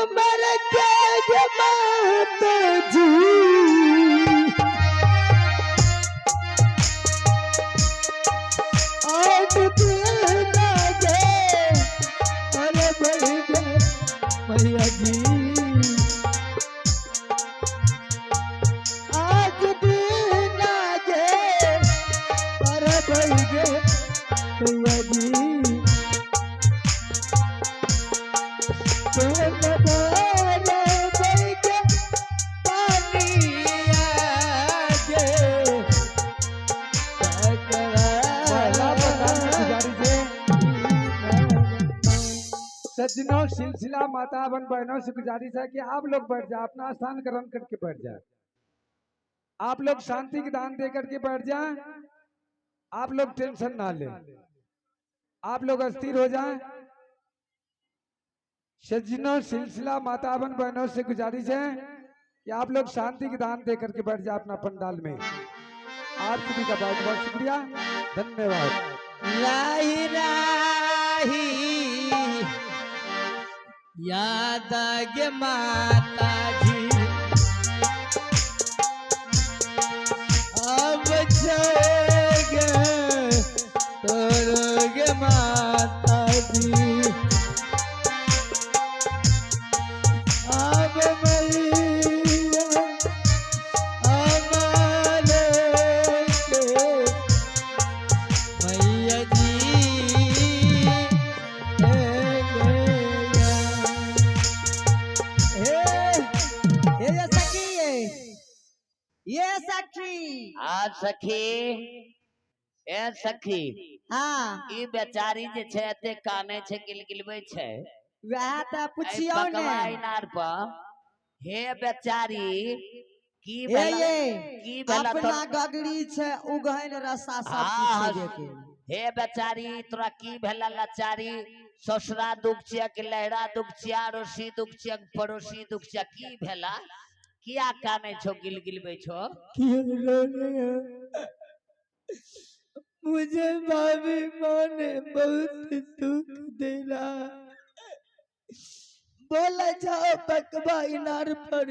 डुमर के गे माता जी। आठ दिन गे अरे भई गे मैया जी। आज दिन गे अरे भई गे मैया जी। प्रेम भरे भई गे पानिया गे पहला पंडाल में गुजारिश है सज्जनों, सिलसिला माता बहन बहनों से गुजारिश है कि आप लोग बैठ जाए, अपना स्थान ग्रहण करके बैठ जाए। आप लोग शांति के दान दे करके बैठ जाएं। आप लोग टेंशन ना लें, आप लोग अस्थिर हो जाएं। सज्जनों, सिलसिला माता बहन बहनों से गुजारिश है कि आप लोग शांति के दान दे करके बैठ जाए अपना पंडाल में। आप सभी का बहुत बहुत शुक्रिया, धन्यवाद। राही राही याद गे माता जी। अब गे तोर गे माता जी। अब मैया हमारे के मैया जी हे गया। हे हे ये सखी, ये सखी। आ सखी, ए सखी। हाँ। ई बेचारी जे छै एते काने छै, गिलगिलबै छै। वएह तऽ एहि पुछियौ पकवा ने। इनार पर। हे बेचारी, की हे भेला? ये की भेला? अपना गगरी छै उगहन रस्सा सब हाँ, किछु देके। हे बेचारी, तोरा की भेला लाचारी? ससुरा दुख छिया कि लहरा दुख छिया, अड़ोसी दुख छिया कि पड़ोसी दुख छिया? की भेला? किया काने छो, गिलगिलबै छो? क्यों रो रहे हो? मुझे भाभी माँ ने बहुत दुख दिला। बोला जाओ बकवा इनार पर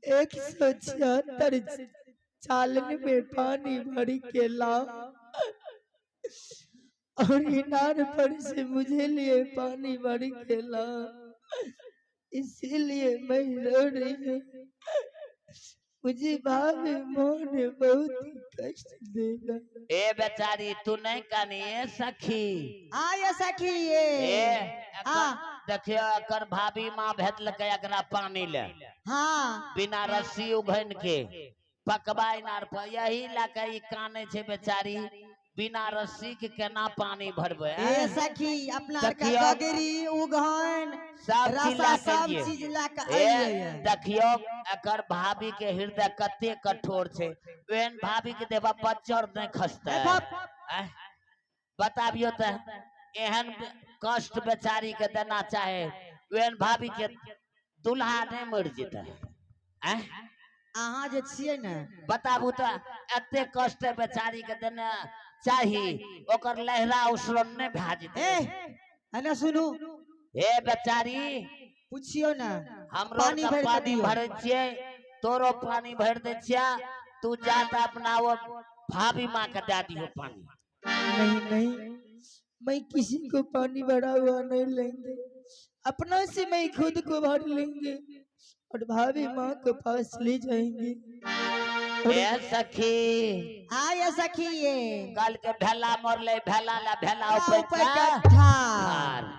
176 चालन में पानी भर के लाओ और इनार पर से मुझे लिए पानी भर के लाओ। इसीलिए मैं रो रही हूँ। मुझे भाभी माँ ने बहुत कष्ट दिला। ए बेचारी, तू नहीं कानी। ए सखी। हाँ ये सखी ये। ए हाँ। देखियो, एकर भाभी माँ भेजलकै एकरा पानी ले बिना रस्सी उघन के पकवा इनार पर। यही लए ई काने छै बेचारी, बिना रस्सी के केना पानी भरबै? ए आँय? सखी, अपना आर के देखियौ। गगरी उगहन सब चीज रस्सा लए के सब एलियै। चीज लए के ए अइलियै। देखियौ, एकर भाभी के हृदय कते कठोर छै। ओहन भाभी के देबा बच्चर नहि खसतै? ए बाप। आँय? बताबियौ तऽ, एहन कष्ट बेचारी के देना चाहे, ओहन भाभी के दुल्हा नहि मरि जेतै? आँय? अहाँ जे छियै ने। बताबू तऽ, एते कष्ट बेचारी के देना चाही, ओकर लहरा उसरन नहि भए जेतै? ए एने सुनू। हे बेचारी। पुछियौ ने। हमरो पानी तऽ भरि कऽ पानी दियौ। भरै छियै, तोरो पानी भरि दै छियै। तू जा तऽ अपना ओ भाभी माँ के दए दिहो पानी। नहीं नहीं, मैं किसी को पानी भरा हुआ नहीं लेंगे। अपना से मैं खुद को भर लेंगे और भाभी माँ के पास ले जाएंगे। ए सखी। हाँ ये सखी ये। कल के भेला मरले, भेला ला भेला ऊपर ऊपर ठार।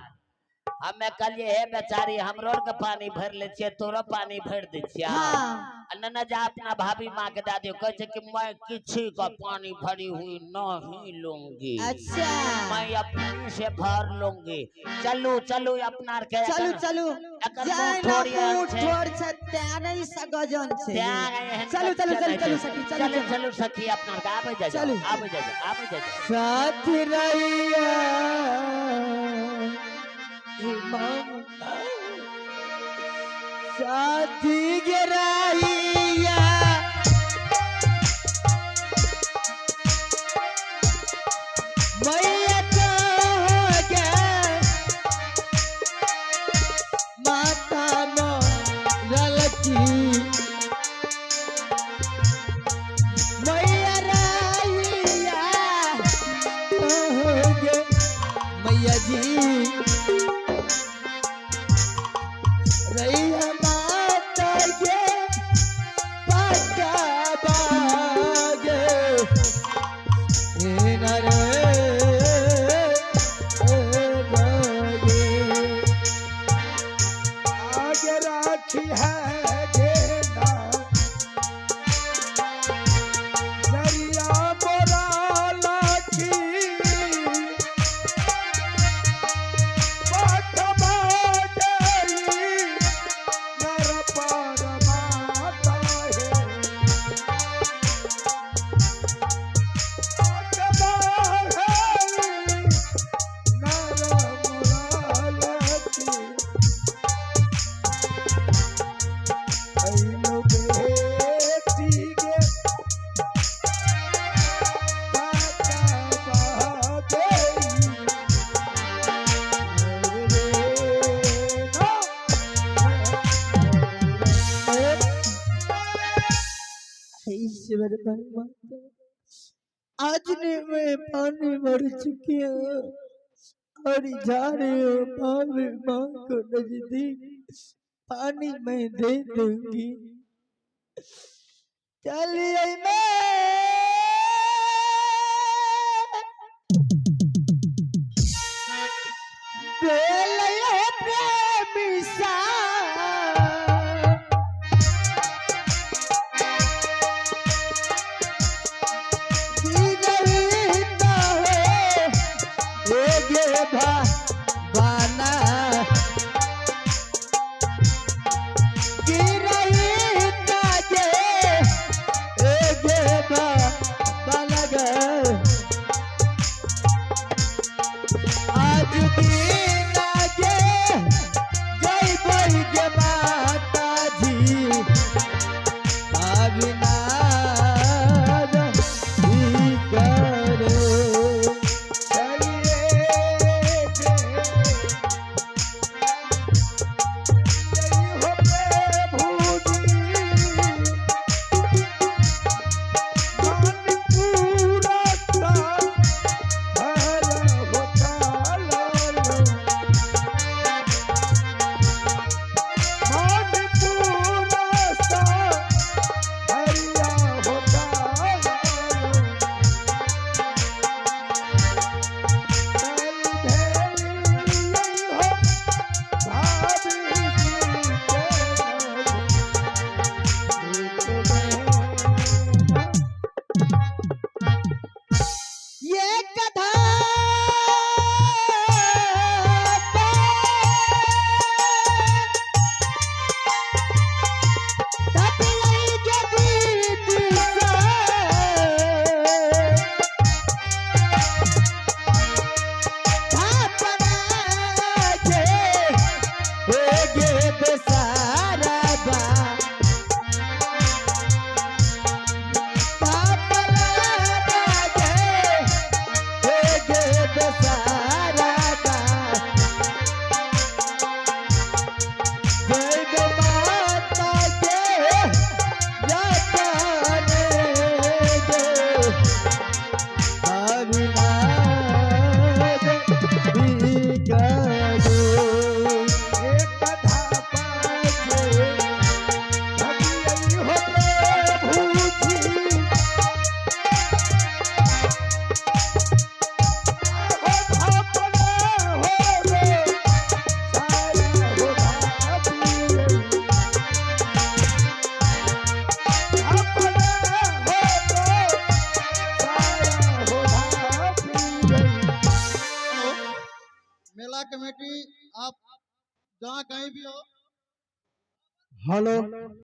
हमे कहलिए, हे बेचारी, हमरो के पानी भरि लै छियै, तोरो पानी भरि दै छियै। आ नन्ना जा, अपना भाभी माँ के दए दियौ। कहै छै कि मैं किसी का पानी भरी हुई नहीं लूंगी। मैं अपनी से भर लूंगी। चलू चलू, अपना आर के चलू चलू। एकर जाय मुँह ना ठोर एहन मुँह छै। ठोर छै तें नहि सगजन छै। तें एहन चलू चलू चलू छै। चलू सखी, चलू। चलू चलू सखी, अपना आर के आबै जा। चलू। आबै जा, आबै जा। साथ रैया इमाम, साथी गिराइया मैया तो हो गया। मैया जी रैया माता के पक्का बागे हे नरे बागे। आगे राखी है घेना जरिया मोरा लाठी पाठ बाजई नर पर माता है पाठ बाजई नर मोरा लाठी अइलो बेटी गे पाता बागई रे ना। ईश्वर परमात्मा आज ने मैं पानी भर चुकी हूँ और जा रही हूँ भाभी माँ को नजदीक पानी मैं दे दूंगी। चलिए मैं बेलयो प्रेमी सा आज दिन आगे जय बोल के माता जी अविनाश ही करे। चलिए जे जय हो प्रभु जी मन पूरा सा हर होता लाल मन पूरा सा हरिया होता लाल ये कथा मेला कमेटी आप जहाँ कहीं भी हो। हेलो।